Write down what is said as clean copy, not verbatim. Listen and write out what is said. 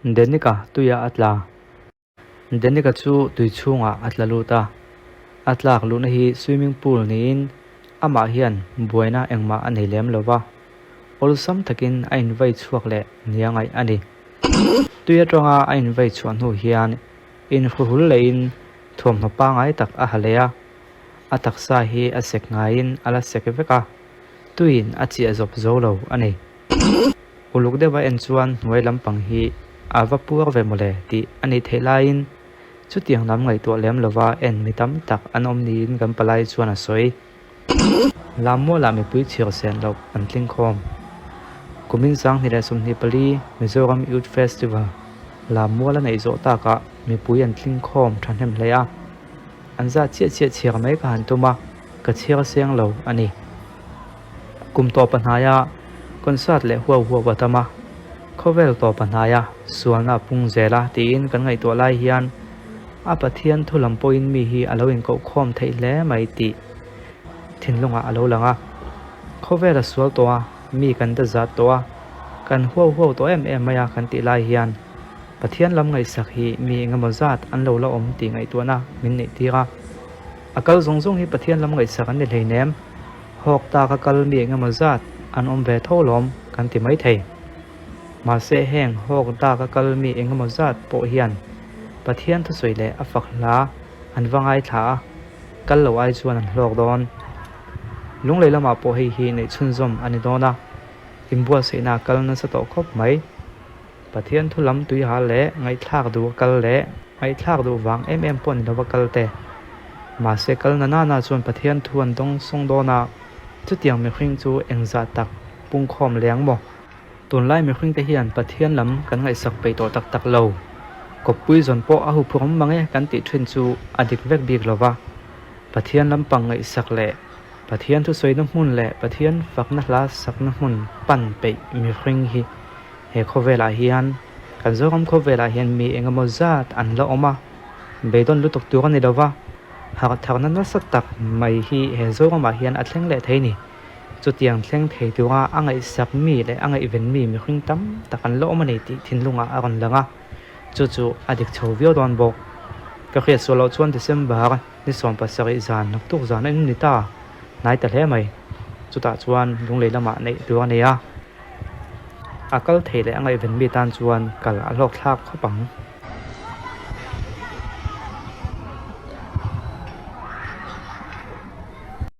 Denic-a tuiah a tla. Denic-a chu tui chhungah a tla lut a. A tlak luhna hi swimming pool niin amah hian buaina engmah a nei lem lo va, awlsam takin a invai chhuak leh nia ngaih a ni. Tui atanga a invai chhuah hnu hian inhruhul lehin thuamhnaw pangai tak a ha leh a, a taksa hi a sek ngaiin a la sek vek a, tuiin a chiah zawp zo lo a ni. Uluk deuha en chuan hnuai lampang hi a va puar ve mawle tih a nih theih laiin chutiang lam ngaihtuah lem lova en mi tam tak an awm niin kan palai chuan a sawi. Lammualah mipui chhiar sen loh an tling khawm. Kumin 2024 Mizoram Youth Festival Lammual a neih zawh takah mipui an tling khawm thahnem hle a. An zat chiah chiah chhiar mai ka han tum a, ka chhiar seng lo a ni. Kum tawpa hnaia concert leh huau huau a tam a, khawvel tawpa hnaia sualna a pung zel a tiin kan ngaihtuah lai hian a Pathian thu lam pawhin mi hi a lo inkoh khawm theih hle mai tih thinlungah a lo lang a. Khawvel a sual tawh a, mi kan da zat tawh a, kan huau huau tawh em em mai a kan tih lai hian Pathian lam ngaihsak hi mi engemaw zat an lo la awm tih ngaihtuahna min neih tir a. A kal zawng zawng hi Pathian lam ngaihsak an ni hleinem. Hawk tak a kal mi engemaw zat an awm ve tho lawm kan ti mai thei. Mahse heng hawk dak a kal mi engemaw zat pawh hian Pathian thusawi leh a fak hla an va ngaithla a, kal lo ai chuan an hlawk dawn. Lunglei lamah pawh hei hi neih chhunzawm a ni dawn a, inbuatsaihna a kal nasa tawh khawp mai. Pathian thu lam tui ha leh ngaihthlak duh a kal leh ngaihthlak duh vang em em pawh ni lova kal te. Mahse kal na nana chuan Pathian thu an dawng sawng dawn a, chutiang mihring chu engzah tak pungkhawm leng maw? Tunlai mihring te hian Pathian lam kan ngaihsak peih tawh tak tak lo. Kawppui zawn pawh a huphurhawm mang e kan tih thin chu a dik vek bik lova. Pathian lampang ngaihsak leh Pathian thusawina hmun leh Pathian fakna hla sakna hmun pan peih mihring hi He khawvelah hian, kan Zoram khawvelah hian mi engemaw zat an la awm a, beidawn lutuk tur a ni lo va, harhtharna nasa tak mai hi he Zoramah hian a thleng leh thei ni. Chutiang thleng thei tura a ngaihsak mi leh a ngaihven mi mihring tam tak an la awm a ni tih thinlungah a rawn lang a, chu chu a dik chho viau dawn bawk. Ka hriat sual loh chuan December ni 17 zan naktuk zan a in ni ta, hnai ta hle mai. Chutah chuan Lunglei lamah neih tur a nei a. A kal thei leh a ngaihven mi tan chuan kal a hlawk thlak khawp ang.